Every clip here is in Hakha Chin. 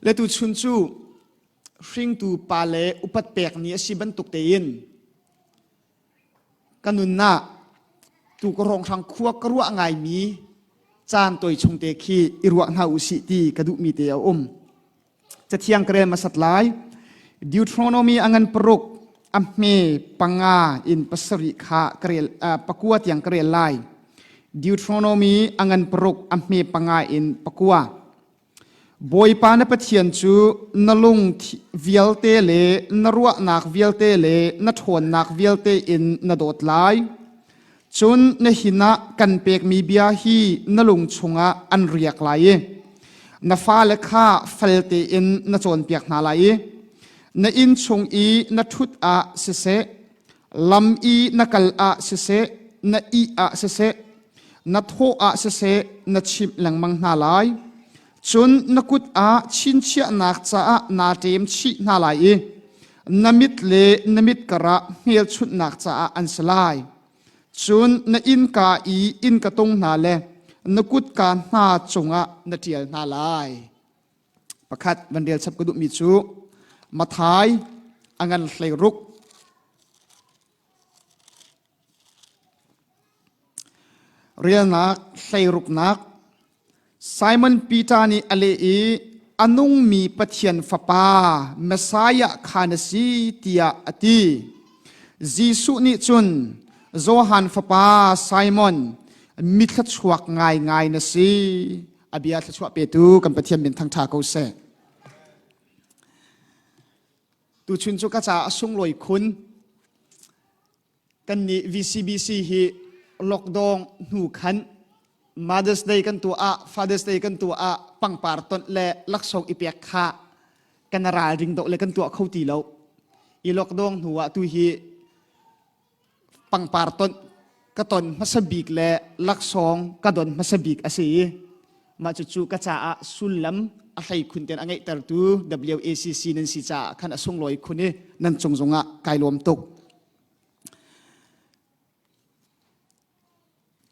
Le tu chun cu hringtu pa le upat pek ni a si bantuk tein ka nunnak tu ka rawnghrang khua ka ruah ngaimi caan toi chung te khi i ruah hna usih ti ka duhmi te a um. Cathiang ka rel hmasat lai. Deuteronomy a ngan paruk a hme panga in pasarih kha ka rel pakua tiang ka rel lai. Deuteronomy a ngan paruk a hme panga in pakua. Bawipa na Pathian cu na lung vialte le na ruahnak vialte le na ṭhawnnak vialte in na dawt lai. Cun na hin ah kan pekmi bia hi na lung chungah an riak lai i na fale kha fel tein na cawnpiak hna lai i na inn chung i na ṭhut ah siseh, lam i na kal ah siseh, na ih ah siseh, na thawh ah siseh na chimh lengmang hna lai. Cun na kut ah chinchiahnak caah naa ṭem chih hna lai i na mit le na mit karah hmelchunhnak caah an si lai. Cun na innka i innka tung hna le na kutka hna cungah na ṭial hna lai. Pakhat van rel chap ka duhmi cu Mathai a ngan 16 Relnak hleiruknak Simon Peter nih a leh i a nungmi Pathian Fapa Messiah kha na si tiah a ti. Jesuh nih cun Johan fapa Simon mi thluachuak ngaingai na si. A bia thluachuah petu kan Pathian min thangṭha ko seh. Tuchun cu ka caah a sunglawi khun. Kan nih VCBC hi lockdown hnu khan Mother's Day kan tuah ah, Father's Day kan tuah ah pangpar tonh le laksawng i pek kha kan ralring deuh le kan tuah kho ti lo. I lockdown hnu ah tu hi pangpar ton ka ton hmasa bik le laksawng ka don hmasa bik a si i mah cucu ka caah sullam a hlei khun ten a ngeihtertu WACC nan si caah khan a sunglawi khun i nan cung zongah kai lawm tuk.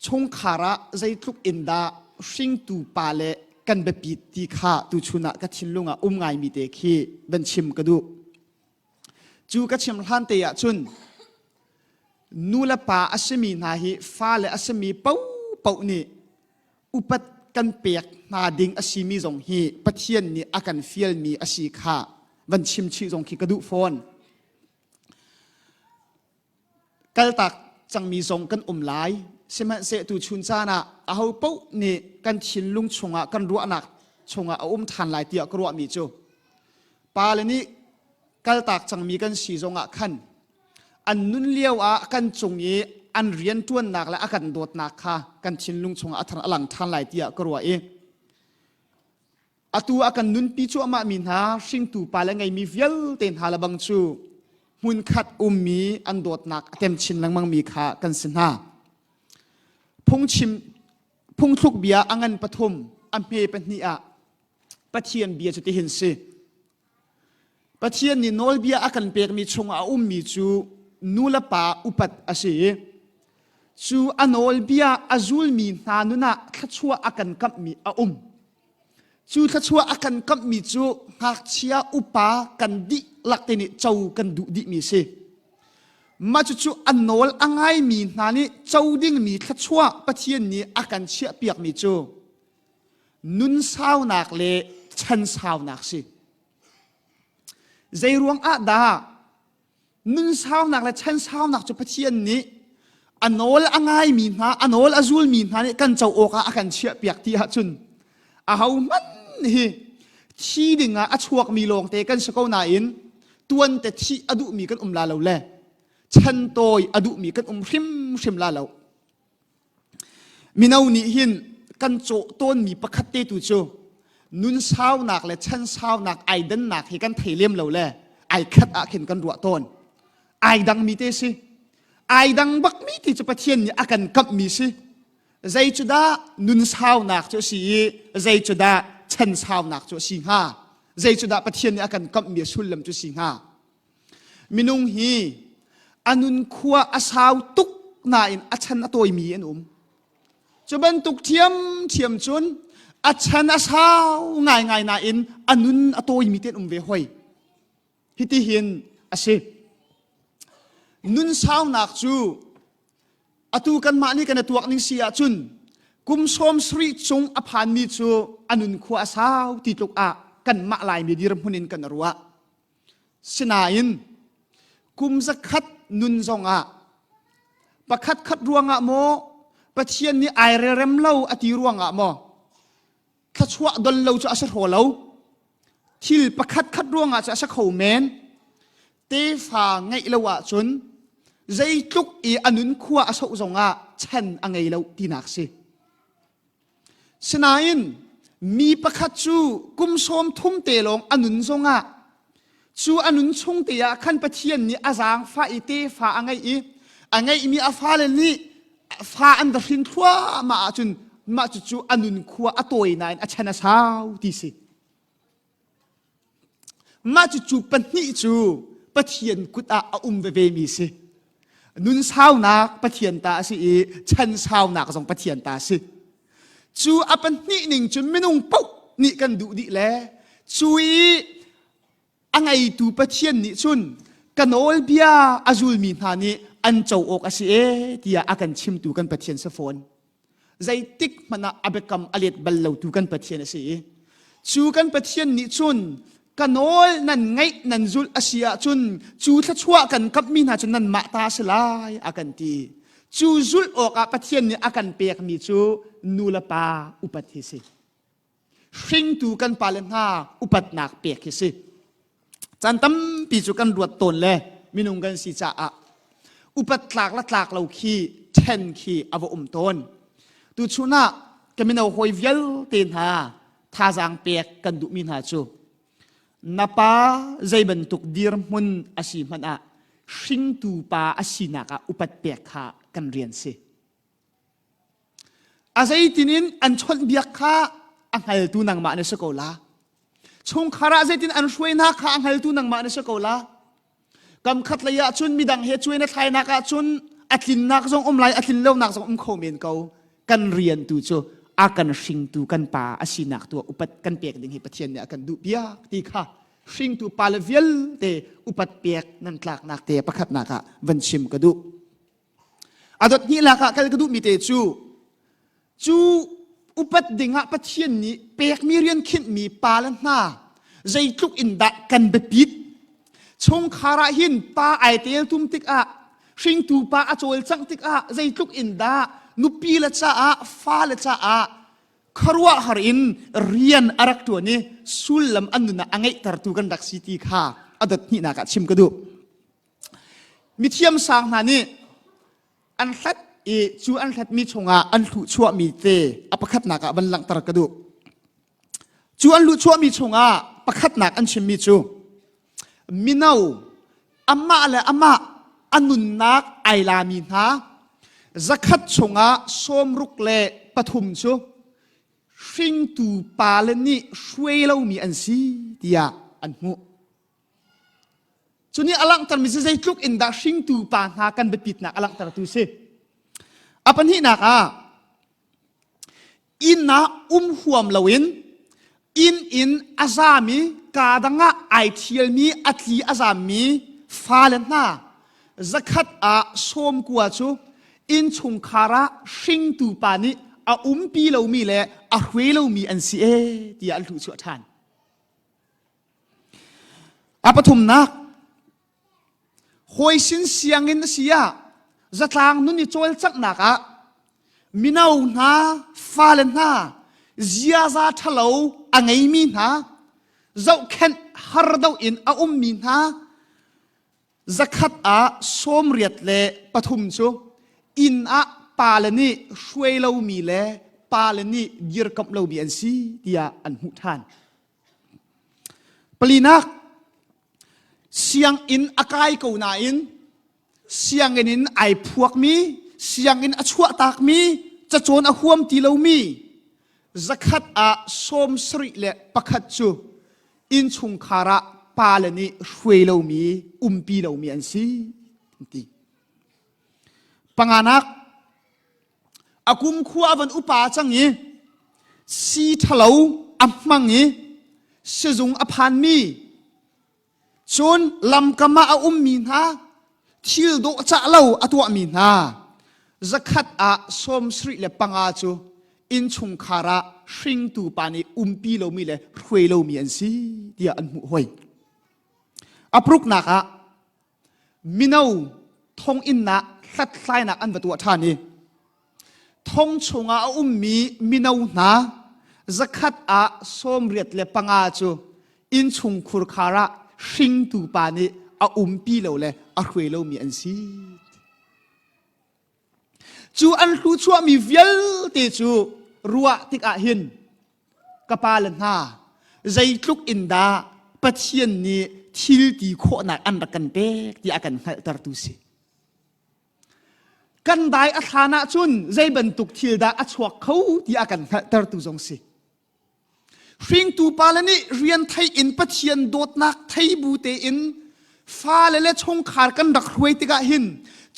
Chungkhar ah zeitluk in dah hringtu pa le kan biapit ti kha tuchun ah ka thinlung ah um ngaimi te khi van chim ka duh. Cu ka chim hlan te ah cun nu le pa a simi hna hi fale a simi paohpaoh nih upat kan pek hna ding a simi zong hi Pathian nih a kan fialmi a si kha van chim chih zong khi ka duh fawn. Kaltak cangmi zong kan um lai. Sihmanhseh tu chun caan ah aho paoh nih kan thinlung chungah kan ruahnak chungah a um ṭhan lai tiah ka ruahmi cu pale nih kaltak cangmi kan si zongah khan an nun lio ah kan cung i an rianṭuannak le a kan dawtnak kha kan thinlung chungah a thar a lang ṭhan lai tiah ka ruah i atu a kan nunpi cuahmah mi hna hringtu pa le ngeimi vialte hna le bang cu hmunkhat ummi an dawtnak a tem chin lengmang mi kha kan si hna. Phungchim phungthluk bia a ngan pathum a hme pahnih ah Pathian bia cu tihin si. Pathian nih nawlbia a kan pekmi chungah a ummi cu nu le pa upat a si i cu a nawlbia a zulmi hna nun ah thluachuah a kan kamhmi a um. Cu thluachuah a kan kamhmi cu ngakchia upa kan dihlak te nih co kan duh dihmi a si. Mah cucu a nawl a ngaimi hna nih co dingmi thluachuah Pathian nih a kan chiahpiakmi cu nun saunak le chan saunak si. Zei ruang ah dah nun saunak le chan saunak cu Pathian nih a nawl a ngaimi hna, a nawl a zulmi hna nih kan co awkah a kan chiahpiak ti ahcun ahohmanh hi thi dingah a chuakmi lawngte kan si ko nain tuante thih a duhmi kan um la lo le chan tawi a duhmi kan um hrimhrim la lo. Mino nih hin kan cawh tawnmi pakhat te tu cu nun saunak le chan saunak ai dannak hi kan thei lem lo le ai khat ah khin kan ruah tawn. Ai dangmi te si. Ai dang bakmi ti cu Pathian nih a kan kamhmi si. Zei cu dah nun saunak cu a si i zei cu dah chan saunak cu a si hnga? Zei cu dah Pathian nih a kan kamhmi a sullam cu si hnga? Minung hi a nunkhua a sau tuk nain a chan a tawimi an um. Cu bantuk ṭhiamṭhiam cun A chan a sau ngaingai nain a nun a tawimi te an um ve hoi. Hitihin a si. Nun saunak cu atu kanmah nih kan i tuak ning si ahcun kum sawm sarih cung a phanmi cu a nun khua a sau ti tluk ah kanmah Laimi dirhmun in kan ruah. Sinain kum zakhat nun zongah pakhat khat ruangah maw Pathian nih ai relrem lo a ti ruangah maw thluachuah don lo cu a si hraw lo thil pakhat khat ruangah cu a si kho men tefa ngeih lo ahcun zeitluk i a nun khua a soh zongah chan a ngei lo tinak si sinain mi pakhat cu kum sawm thum te lawng a nun zongah cu a nun chung te ah khan Pathian nih a zaangfah i tefa a ngeih i a ngeihmi a fale nih fa an va hrin thluahmah ahcun mah cucu a nun khua a tawi nain a chan a sau ti si. Mah cucu pahnih cu Pathian kut ah a um veve mi si. Nun saunak Pathian ta a si i chan saunak zong Pathian ta a si. Cu a pahnih ning cu minung paoh nih kan duh dih le cu i a ngeitu Pathian nih cun ka nawlbia a zulmi hna nih an co awk a si e tiah a kan chimtu kan Pathian si fawn. Zeitik hmanh ah a biakam a let bal lotu kan Pathian a si i cu kan Pathian nih cun ka nawl nan ngaih nan zulh a si ahcun cu thluachuah kan kamhmi hna cu nanmah ta a si lai a kan ti. Cu zulh awkah Pathian nih a kan pekmi cu nu le pa upat hi si. Hringtu kan pale hna upatnak pek hi si. Caan tampi cu kan ruat tawn le minung kan si caah upat tlak le tlak lo khi ṭhen khi a va um tawn. Tuchun ah ka mino hawi vialte hna thazaang pek kan duhmi hna cu na pa zei bantuk dirhmun a si hmanh ah hringtu pa a sinak ah upat pek kha kan rian si. A zeitin in an chawnhbiak kha a hngaltu nangmah na si ko la. Chungkhar ah zeitin an hruai hna kha a hngaltu nangmah na si ko la. Kam khat lei ah cun midang he cuai na thlainak ah cun a tlinnak zong um lai a tlin lonak zong um kho men ko. Kan rian tu cu a kan hringtu kan pa a sinak tu upat kan pek ding hi Pathian nih a kan duh piak ti kha hringtu pa le vialte upat pek nan tlaknak te pakhatnak ah van chim ka duh. A dot hnih lak ah kal ka duhmi te cu cu upat dingah Pathian nih pekmi rian khinhmi pa le hna zeitluk in dah kan biapit chungkhar ah hin pa ai tel tum tikah hringtu pa a cawlcangh tikah zeitluk in dah nupi le caah fa le caah khuaruahhar in rian a rak ṭuan i sullam an nun ah a ngeihtertu kan rak si ti kha a dot hnihnak ah chim ka duh. Mithiam sang hna nih an hlat i cu an hlatmi chungah an hluhchuahmi te a pakhatnak ah van langhter ka duh. Cu an luhchuahmi chungah pakhatnak an chimmi cu mino amah le amah a nunnak ai lami hna zakhat chungah sawmruk le pathum cu hringtu pale nih hruai lomi an si tiah an hmuh. Cu nih a langhtermi cu zeitluk in dah hringtu pa hna kan biapitnak a langhtertu si. A pahnihnak ah inn ah um huam loin inn in a zami kaa dang ah ai thialmi a tli a zammi fale hna zakhat ah sawmkua cu innchungkhar ah hringtu pa nih a umpi lomi le a hruai lomi an si ee tiah an hluhchuah ṭhan. A pathumnak, hawi sin sianginn a si ah zatlang nun i cawlcanghnak ah mino hna, fale hna, ziaza ṭhalo a ngeimi hna, zohkhenh har do in a ummi hna, zakhat ah 83 cu inn ah pale nih hruai lomi le pale nih dirkamh lomi an si tiah an hmuh ṭhan. Palinak, sianginn a kai ko nain sianginn in ai phuakmi, sianginn a chuahtakmi, cacawn a huam ti lomi zakhat ah 71 cu innchungkhar ah pale nih hruai lomi, umpi lomi an si an ti. Panganak, a kumkhua a van upa cang i. Si ṭhalo a hmang i sizung a phanmi, cun lamkam ah a ummi hna, thil dawhcah lo a tuahmi hna, zakhat ah 75 cu innchungkhar ah hringtu pa nih umpi lomi le hruai lomi an si tiah an hmuh hoi. A paruknak ah mino thonginn ah hlathlainak an va tuah ṭhan i thong chungah a ummi mino hna zakhat ah 85 cu innchungkhur khar ah hringtu pa nih a umpi lo le a hruai lomi an si. Cu an hluchuahmi vialte cu ruah tikah hin ka pale hna zeitluk in dah Pathian nih thil ti khawhnak an rak kan pek ti a kan hngalhtertu si. Kan dai a thlan ahcun zei bantuk thil dah a chuak kho ti a kan hngalhtertu zong si. Hringtu pale nih rian thei in Pathian dawtnak thei bu tein fale le chungkhar kan rak hruai tikah hin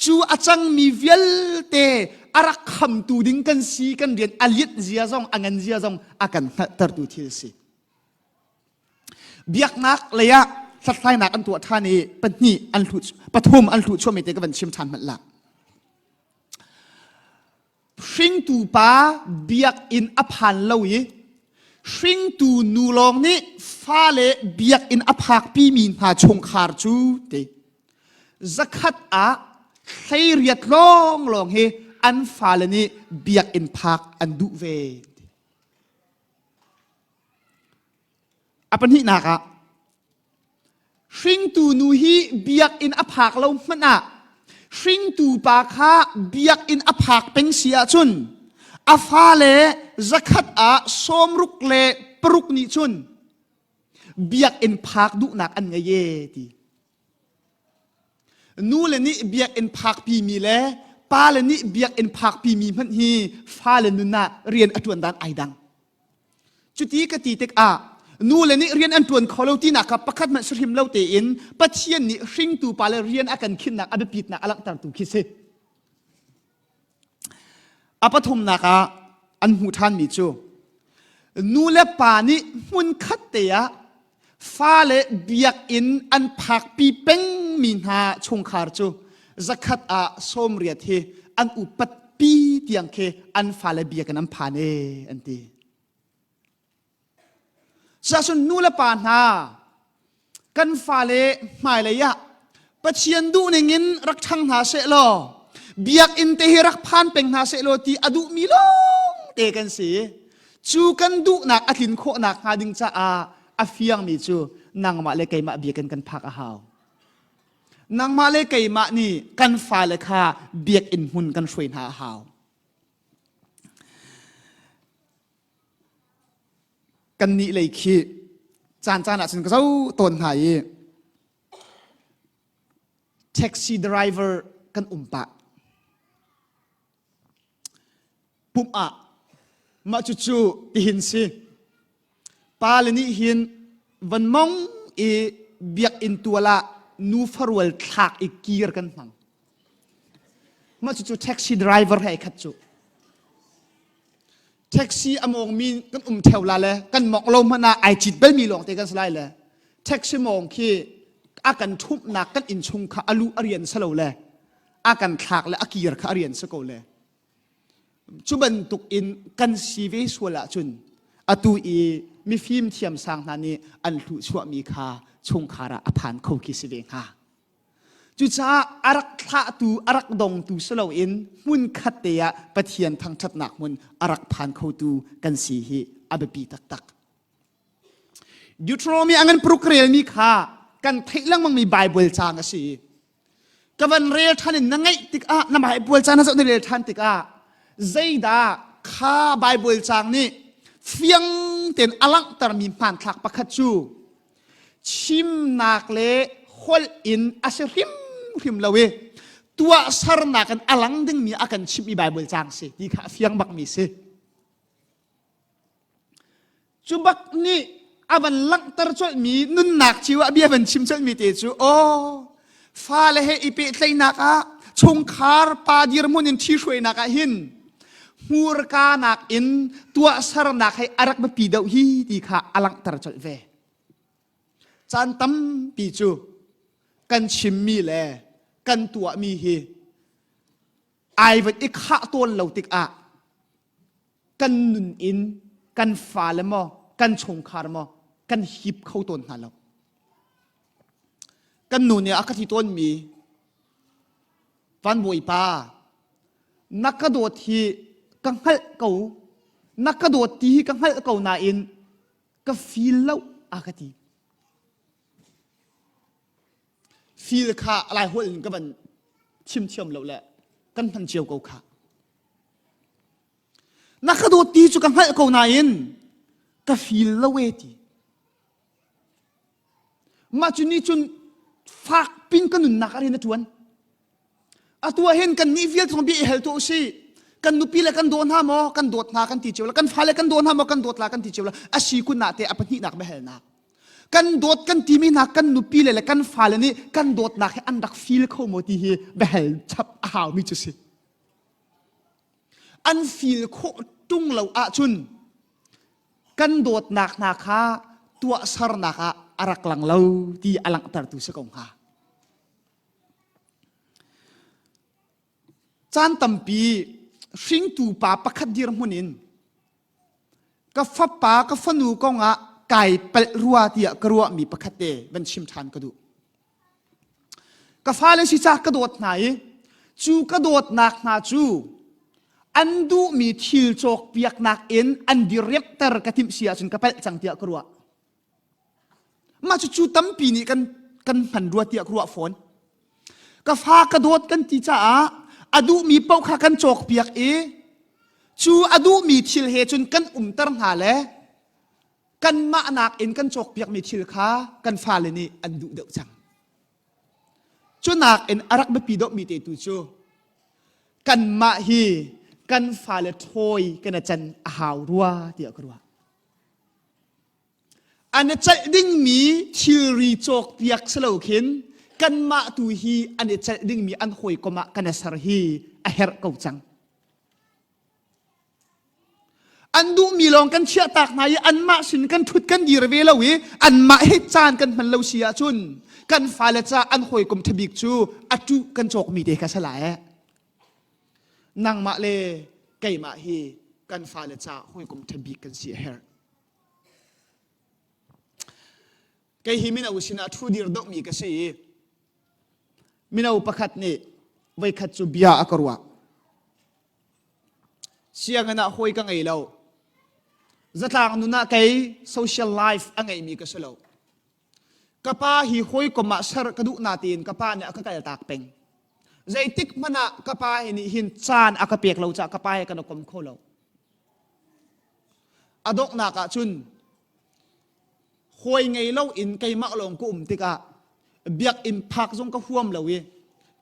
cu a cangmi vialte a rak khamtu ding kan si kan rian a lianh zia zong a ngan zia zong a kan hngalhtertu thil si. Biaknak lei ah hlathlainak an tuah ṭhan i pahnih an hluh pathum an hluh chuahmi te ka van chim ṭhan hmanh la. Hringtu pa biakinn a phan lo i hringtu nu lawng nih fale biakinn a phakpimi hna chungkhar cu ti zakhat ah 18 lawnglawng hi an fale nih biakinn phak an duh ve. A pahnihnak ah hringtu nu hi biakinn a phak lo hmanh ah hringtu pa kha biakinn a phak peng si ahcun a fale zakhat ah 66 nih cun biakinn phak duhnak an ngei e ti. Nu le nih biakinn phakpi mi le pa le nih biakinn phakpi mi hmanh hi fale nun ah rian a ṭuan dan ai dang. Cuti ka ti tikah nu le nih rian an ṭuan kho lo tinak kha pakhat hmanh si hrim lo tein Pathian nih hringtu pa le rian a kan khinnak a biapitnak a langhtertu khi si. A pathumnak ah an hmuh ṭhanmi cu nu le pa nih hmunkhat te ah fale biakinn an phakpi pengmi hna chungkhar cu zakhat ah 80 hi an upatpi tiang khi an fale biakinn an phan e an ti. Cuahcun nu le pa hna kan fale hmailei ah Pathian duhning in rak ṭhang hna seh law biakinn te hi rak phan peng hna seh law ti a duhmi lawng te kan si. Cu kan duhnak a tlin khawhnak hnga ding caah a fiangmi cu nangmah le keimah biakinn kan phak a hau. Nangmah le keimah nih kan fale kha biakinn hmun kan hruai hna a hau. Kannih lei khi caan caan ah cun ka zoh tawn hna i taxi driver kan um pah. Pumh ah mah cucu tihin si. Pa le nih hin van mong i biakinn tual ah nu farual thlak i kir kan hmang. Mah cucu taxi driver he khat cu. Taxi a mawngmi kan um theo la le kan mawng lo hmanh ah ai cit balmi lawng te kan si lai le taxi mawng khi a kan ṭhumhnak kan innchung kha a luh a rian si lo le a kan thlak le a kir kha a rian si ko le cu bantuk in kan si ve sual ahcun atu i mifim thiamsang hna nih an hluhchuahmi kha chungkhar ah a phan kho khi si ve hnga. Cucaah a rak thlahtu, a rak dongtu si loin hmun khat te ah Pathian thangṭhatnak hmun a rak phan khotu kan si hi a biapi taktak. Deuteronomy a ngan paruk relmi kha kan theih lengmangmi Bible caang a si. Ka van rel ṭhan in na ngaih tikah na Bible caang na zoh na rel ṭhan tikah zeidah kha Bible caang nih fiang tein a langhtermi hmanthlak pakhat cu chimnak le holh in a si hrimhrim lo i tuahsernak in a lang dingmi a kan chimhmi Bible caang si ti kha a fiang bakmi si. Cu bak nih a van langhter colhmi nunnak cio ah bia van chim colhmi te cu aw fale he i pehtlaihnak ah chungkhar pa dirhmun in ṭhihruainak ah hin. Hmurka nakin tuahsernak hei a rak biapi deuh hi ti kha a langhter colh ve. Caan tampi cu kan chimmi le kan tuahmi hi ai van i khah tawn lo tikah kan nun in kan fale maw kan chungkhar maw kan hip kho tawn hna lo. Kan nu nih a ka ti tawnmi Van Bawipa na ka dawt hi ka hngalh ko na ka dawt ti hi ka hngalh ko nain ka feel lo a ka ti. Feel kha lai holh in ka van chim thiam lo le kan hman cio ko kha. Na ka dawt ti cu ka hngalh ko nain ka feel lo e ti. Mah cu nih cun fak pin ka nunnak ah rian a ṭuan. Atu ah hin kan nih vialte zong bia i hal tuah usih. Kan nupi le kan daw hna maw? Kan dawt hna kan ti cio la. Kan fale kan daw hna maw? Kan dawt la kan ti cio la. A si kun ah te a pahnihnak biahalnak. Kan dawt kan timi hna kan nupi le le kan fale nih kan dawtnak hi an rak feel kho maw ti hi biahal chap a haumi cu si. An feel khawh ṭung lo ahcun kan dawtnak hna kha tuahsernak ah a rak lang lo ti a langhtertu si ko hnga. Caan tampi hringtu pa pakhat dirhmun in ka fapa ka fanu kongah kai palh rua tiah ka ruahmi pakhat te van chim ṭhan ka duh. Ka fale si ca ka dawt hna i cu ka dawtnak hna cu an duhmi thil cawkpiaknak in an diriamhter ka timh si ahcun ka palh cang tiah ka ruah. Mah cucu tampi nih kan kan hman rua tiah ka ruah fawn. Ka fa ka dawt kan ti caah a duhmi paoh kha kan cawkpiak i cu a duhmi thil he cun kan umter hna le kanmah nakin kan cawkpiakmi thil kha kan fale nih an duh deuh cang. Cu nakin a rak biapi deuhmi te tu cu kanmah hi kan fale ṭhawi kan i can a hau rua tiah ka ruah. An i celh dingmi thilri cawkpiak si lo khin kanmah tu hi an i celh dingmi an hawikom ah kan i ser hi a herh ko cang. An duhmi lawng kan chiahtak hna i anmah sin kan ṭhut kan dir ve lo i anmah he caan kan hman lo si ahcun kan fale ca an hawikom ṭhabik cu a ṭuh kan cawkmi te kha si lai. Nangmah le keimah hi kan fale ca hawikom ṭhabik kan si a herh. Kei hi mino sinah ṭhu dir dohmi ka si i mino pakhat nih voikhat cu bia a ka ruah. Sianginn ah hawi ka ngei lo. Zatlang nun ah kei social life a ngeimi ka si lo. Ka pa hi hawikom ah ser ka duh natein ka pa nih a ka kaltak peng. Zeitik hmanh ah ka pa hi nih hin caan a ka pek lo caah ka pa he kan i kom kho lo. A donghnak ah cun hawi ngei lo in keimah lawng ka um tikah biakinn phak zong ka huam lo i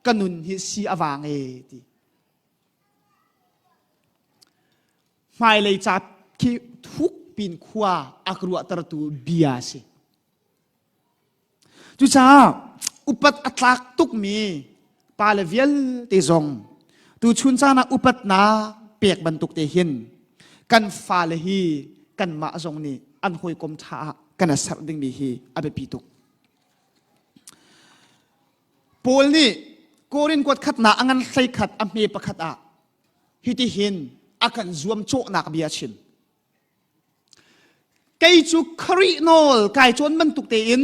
ka nun hi si a vang e ti. Hmailei ca khi thuk pin khua a ka ruahtertu bia a si. Cucaah upat a tlak tukmi pale vialte zong tuchun caan ah upatnak pek bantuk te hin kan fale hi kanmah zong nih an hawikom ṭha ah kan i serh dingmi hi a biapi tuk. Paul nih Korin kuat khatnak a ngan hleikhat a hme pakhat ah hitihin a kan zuamcawhnak bia a chim. Kei cu Khrih nawl kai cawn bantuk tein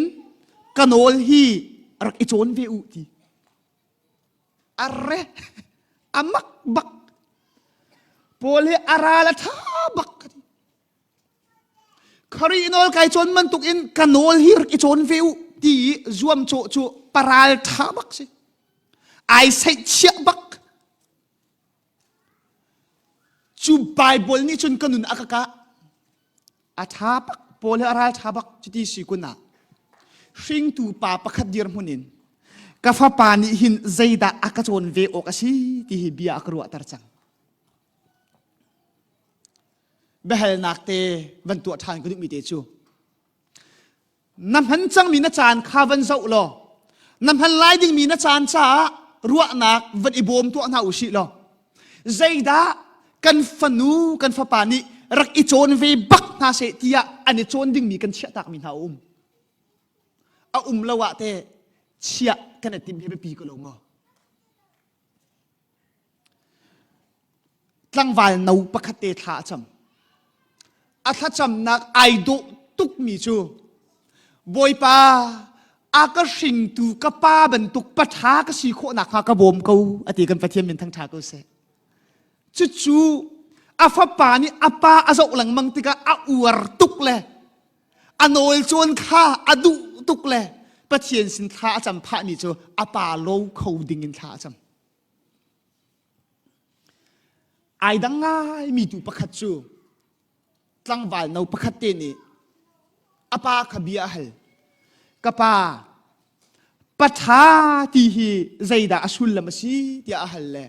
ka nawl hi rak i cawn ve u ti. Arre amak bak. Paul hi a ral a ṭha bak. Khrih nawl kai cawn bantuk in ka nawl hi rak i cawn ve u ti i zuamcawh cu paral ṭha bak si. Ai seihchiah bak. Cu Bible nih cun ka nun a ka kah. A ṭha bak, Paul hi a ral ṭha bak cuti si kun ah hringtu pa pakhat dirhmun in ka fapa nih hin zeidah a ka cawn ve awk a si ti hi bia a ka ruahter cang. Biahalnak te van tuah ṭhan ka duhmi te cu na hman cangmi na caan kha van zoh law na hman lai dingmi na caan caah ruahnak van i bawm tuah hna u sih law zeidah Kan fanu, kan fapa nih rak i cawn ve bak hna seh tiah an i cawn dingmi kan chiahtakmi hna a um. A um lo ah teh chiah kan i tim hi biapi ko lo maw? Tlangval no pakhat te thla a cam. A thlacamnak ai dawh tukmi cu Bawipa a ka hringtu ka pa bantuk paṭha ka si khawh nakhnga ka bawm ko a ti kan Pathian min thangṭha ko seh. Cucu a fapa nih a pa a zoh lengmang tikah a uar tuk le a nawl cawn kha a duh tuk le Pathian sin thla a cam phahmi cu a pa lo kho ding in thla a cam. Ai dang ngaimi tu pakhat cu tlangval no pakhat te nih a pa kha bia a hal. Ka pa, paṭha ti hi zeidah a sullam a si tiah a hal le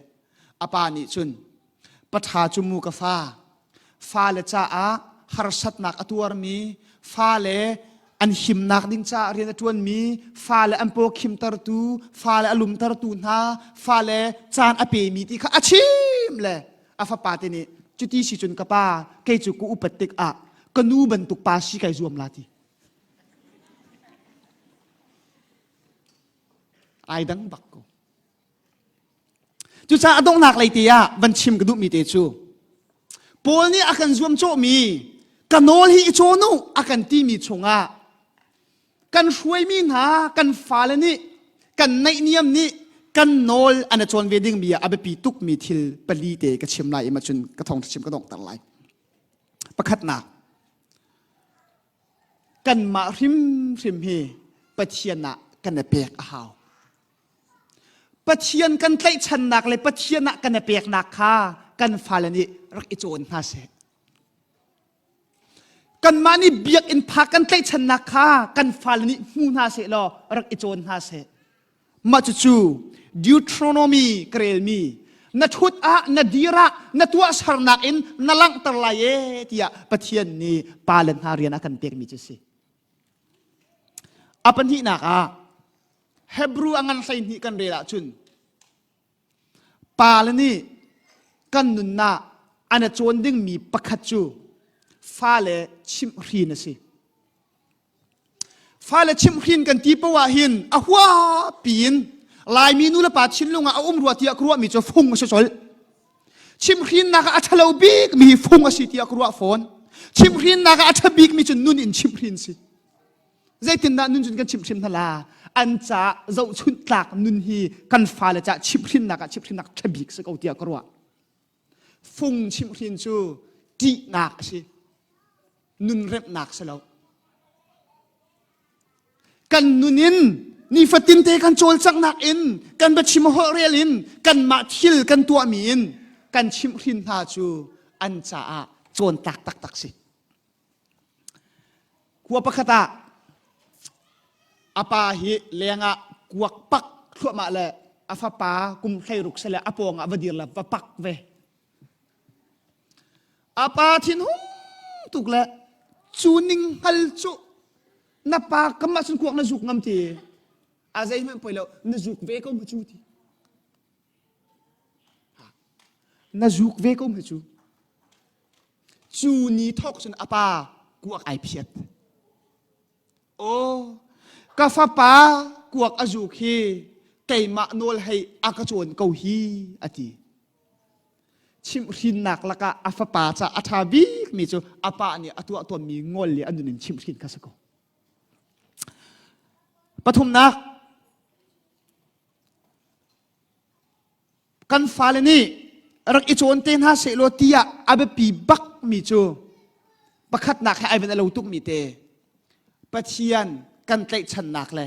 a pa nih cun paṭha cu mu ka fa, fale caah harsatnak a tuarmi, fale an himnak ding caah rian a ṭuanmi, fale an paw khimtertu, fale a lumtertu hna, fale caan a pemi ti kha a chim le a fapa te nih cuti si cun ka pa kei cu ka upat tikah ka nu bantuk pa si kai zuam la ti. Ai dang bak ko. Cucaah a donghnak lei te ah van chim ka duhmi te cu Paul nih a kan zuamcawhmi ka nawl hi i cawn u a kan timi chungah kan hruaimi hna kan fale nih kan naihniam nih kan nawl an i cawn ve dingmi ah a biapi tukmi thil pali te ka chim lai i ma cun ka thawngṭha chim ka donghter lai. Pakhatnak, kanmah hrimhrim hi Pathian ah kan i pek a hau. Pathian kan tlaihchannak le Pathian ah kan i peknak kha kan fale nih rak i cawn hna seh. Kanmah nih biakinn phak kan tlaihchannak kha kan fale nih hmu hna seh law rak i cawn hna seh. Mah cucu Deuteronomy ka relmi na ṭhut ah na dir ah na tuahsernak in na langhter lai e tiah Pathian nih pa le hna rian a kan pekmi cu si. A pahnihnak ah Hebrew a ngan 12 kan rel ahcun pale nih kan nunnak an i cawn dingmi pakhat cu fale chimhhrin a si. Fale chimhhrin kan ti poah ah hin a huapi in Laimi nu le pa thinlung ah a um rua tiah ka ruahmi cu fung a si colh. Chimhhrinnak ah a ṭhalo bikmi hi fung a si tiah ka ruah fawn. Chimhhrinnak ah a ṭha bikmi cu nun in chimhhrin si. Zeitindah nun cun kan chimhhrin hna la? An caah zohchunh tlak nun hi kan fale caah chimhhrinnak ah chimhhrinnak ṭha bik si ko tiah ka ruah. Fung chimhhrin cu ṭihnak a si. Nun remhnak si lo. Kan nun in nifatin te kan cawlcanghnak in kan biachim holhrel in kanmah thil kan tuahmi in kan chimhhrin hna cu an caah cawntlak taktak si. Khua pakhat ah a pa hi lengah kuak pak thluahmah le a fapa kum 16 sale a pawng ah va dir le va pak ve. A pa thinhung tuk le cu ning hngal cu na pa kam ah cun kuak na zuk ngam ti. A zeihmanh poi lo na zuk ve ko ma cu ti. Na zuk ve ko ma cu. Cu ni thawk cun a pa kuak ai phiat. Aw, ka fapa kuak a zuk hi keimah nawl hei a ka cawn ko hi a ti. Chimhhrinnak lakah a fapa ca a ṭha bikmi cu a pa nih a tuah tawnmi ngol le a nun in chimhhrin kha si ko. Pathumnak, Kan fale nih rak i cawn te hna sehlaw tiah a biapi bakmi cu pakhatnak he ai van a lo tukmi te Pathian kan tlaihchannak le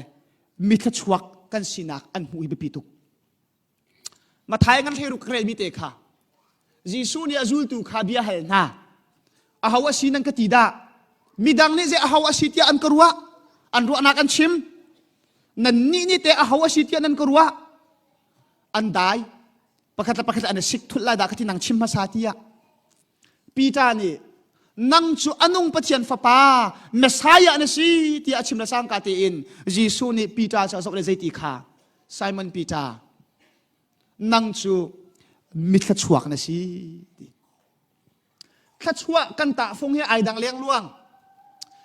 mi thluachuak kan sinak an hmuh hi biapi tuk. Mathai ngan hleiruk relmi te kha Jesuh nih a zultu kha bia hal hna. Aho a si nan ka ti dah? Midang nih zei aho a si tiah an ka ruah? An ruahnak an chim. Nannih nih teh aho a si tiah nan ka ruah? An dai pakhat le pakhat an i sik thulh lai dah ka ti nang chim hmasa tiah Peter nih nang cu anung Pathian fapa Messiah na si tiah a chim le cangka tein Jesuh nih Peter cu a zoh le zeiti kha Simon Peter nang cu mithla chuak na si ti. Thluachuah kan tahfung hi ai dang lengluang.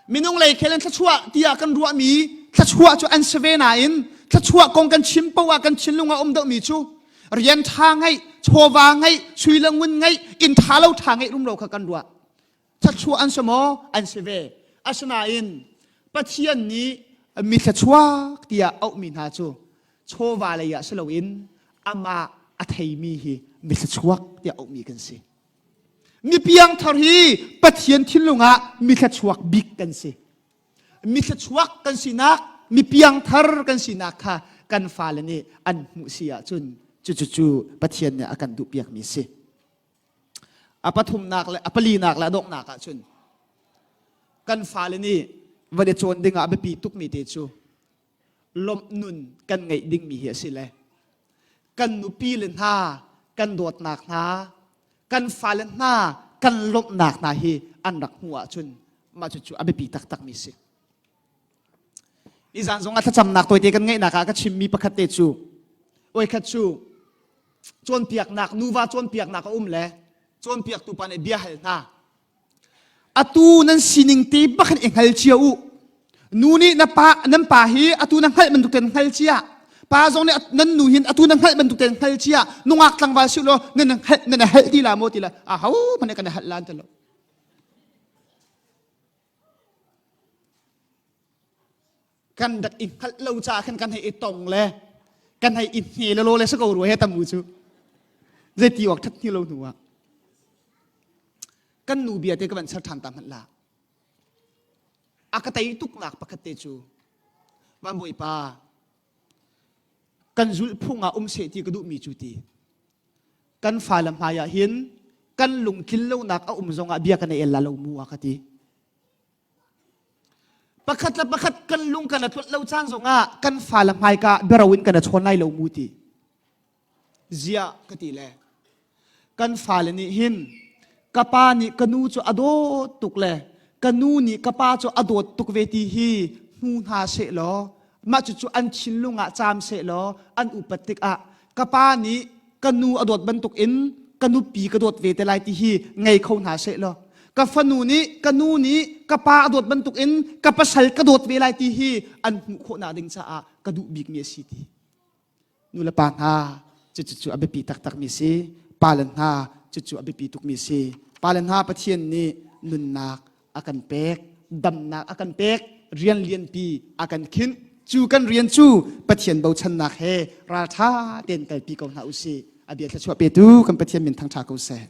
Minung lei khel in thluachuah tiah kan ruahmi thluachuah cu an si ve nain thluachuah kong kan chim poah ah kan thinlung ah um deuhmi cu rian ṭha ngeih, chawva ngeih, sui le ngun ngeih, inn ṭha lo ṭha ngeih rumro kha kan ruah. Thluachuah an si maw? An si ve. Asinain Pathian nih mi thluachuak tiah auhmi hna cu chawva lei ah si loin amah a theimi hi mi thluachuak tiah auhmi kan si. Mi piangthar hi Pathian thinlung ah mi thluachuak bik kan si. Mi thluachuak kan sinak, mi piangthar kan sinak kha kan fale nih an hmuh si ahcun cucu Pathian nih a kan duhpiakmi si. A pathumnak le a palinak le a donghnak ahcun kan fale nih van i cawn ding ah a biapi tukmi te cu lawmh nun kan ngeih dingmi hi a si le kan nupi le hna kan dawtnak hna kan fale hna kan lawmhnak hna hi an rak hmuh ahcun mah cucu a biapi taktakmi si. Nizan zong ah thlacamnak tawite kan ngeihnak ah ka chimmi pakhat te cu oi khat cu cawnpiaknak nuva cawnpiaknak a um le cawnpiaktu pa nih bia hal hna atu nan sining te bak in i hngal cia u nu nih na pa nan pa hi atu na hngalh bantuk ten hngal cia pa zong nih nan nu hin atu na hngalh bantuk ten hngal cia nungak tlangval si law nan hngalh nan helh ti la maw ti la a ho hmanh kan helh lan ti lo Kan rak i hngalh lo caah khan kan hei i tong le kan hei i hne le lo le si ko rua he tam u cu. Zeiti awk ṭhat hni lo hnu ah. Kan nu bia te ka van ser ṭhan ta hmanh la. A ka tei tuknak pakhat te cu van bawipa kan zulhphung ah um seh ti ka duhmi cu ti. Kan fale hmai ah hin kan lungtlin lonak a um zongah bia kan i el la lo mu a ka ti. Pakhat le pakhat kan lung kan a tlot lo caan zongah kan fale hmaika biaro in kan a chawn lai lo mu ti. Ziah ka ti le kan fale nih hin ka pa nih ka nu cu a dawt tuk le ka nu nih ka pa cu a dawt tuk ve ti hi hmu hna seh law mah cucu an thinlung ah caam seh law an upat tikah ka pa nih ka nu a dawt bantuk in ka nupi ka dawt ve te lai ti hi ngei kho hna seh law ka fanu nih ka nu nih ka pa a dawt bantuk in ka pasal ka dawt ve lai ti hi an hmuh khawhnak ding caah ka duh bikmi a si ti nu le pa hna cucu a biapi taktakmi si pa le hna cucu a biapi tukmi si pa le hna Pathian nih nunnak a kan pek damnak a kan pek rian lianpi a kan khinh cu kan rian cu Pathian bochannak he ralṭha tein kalpi ko hna usih a bia thluachuah petu kan Pathian min thangṭha ko seh.